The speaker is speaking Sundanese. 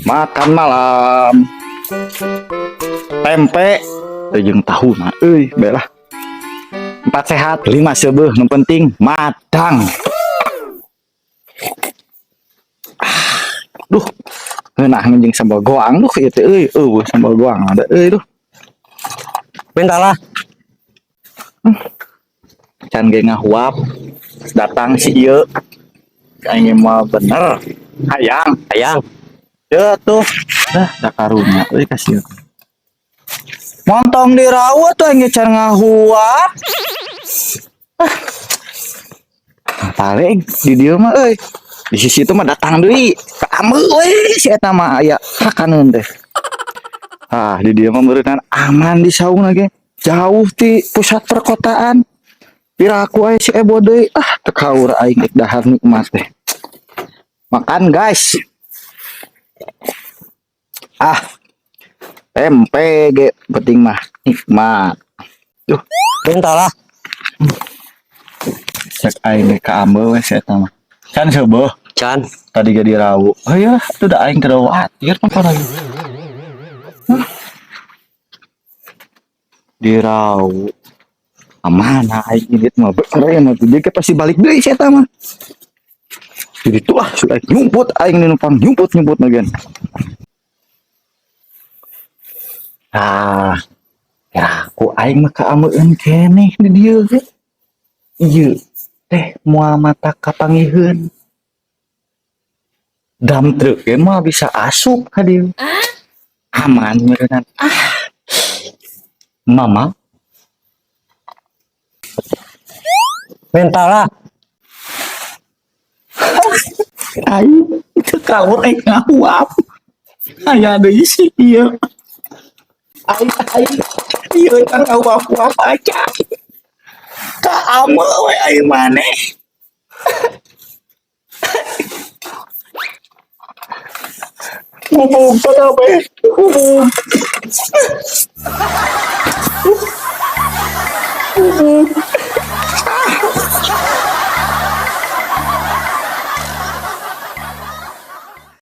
Makan malam. Tempe jeung tahu nah euy belah. 4 sehat, 5 seubeuh, nu penting matang. Duh, ngeunah jeung sambal goang duh ieu teh euy, eueuh sambal goang ada euy duh. Minta lah. Can ge ngahuap datang si ieu. Aing mah bener. Hayang, Hayang. Ye tuh. Dah, da karunya euy ka sieun. Montong di rawa tuh aing ge can ngahuap. Ah. Paling di dieu mah euy. Di sisi itu mah datang deui. Ka ameu we si eta mah aya kakaneun teh. Ah, di dieu mah meureunnan aman di saung ge. Jauh ti pusat perkotaan. Piraku aya si Ebo deui. Ah, teu kaur aing rek dahar nikmat teh. Makan guys. Ah. Tempe ge penting mah nikmat. Duh, Minta lah. Cek aing ge ka ameu we si eta mah. Can seubeuh Can. Tadi ge dirawu. Heuh, atuh da aing teu khawatir mah lagi. Dirawu. Aman aing indit mah bener ya mah dia pasti balik deui si eta mah. Jadi tuh ah sudah nyumput aing nu numpang nyumput-nyumput nagen. Ah, ya aku aing mah kaameun keneh di dieu ge. Ieu teh moal mata kapangiheun. Dam truk ge mah bisa asup ka dieu. Aman meureunnan. Ah. Mama Minta lah. Aing itu kaur aing ngahuap. Aya deui si ieu. Aing aing ieu kan ngahuap-huap aja. Ka ameu we aing maneh. Ngomong kabeh, ngomong. Ngomong.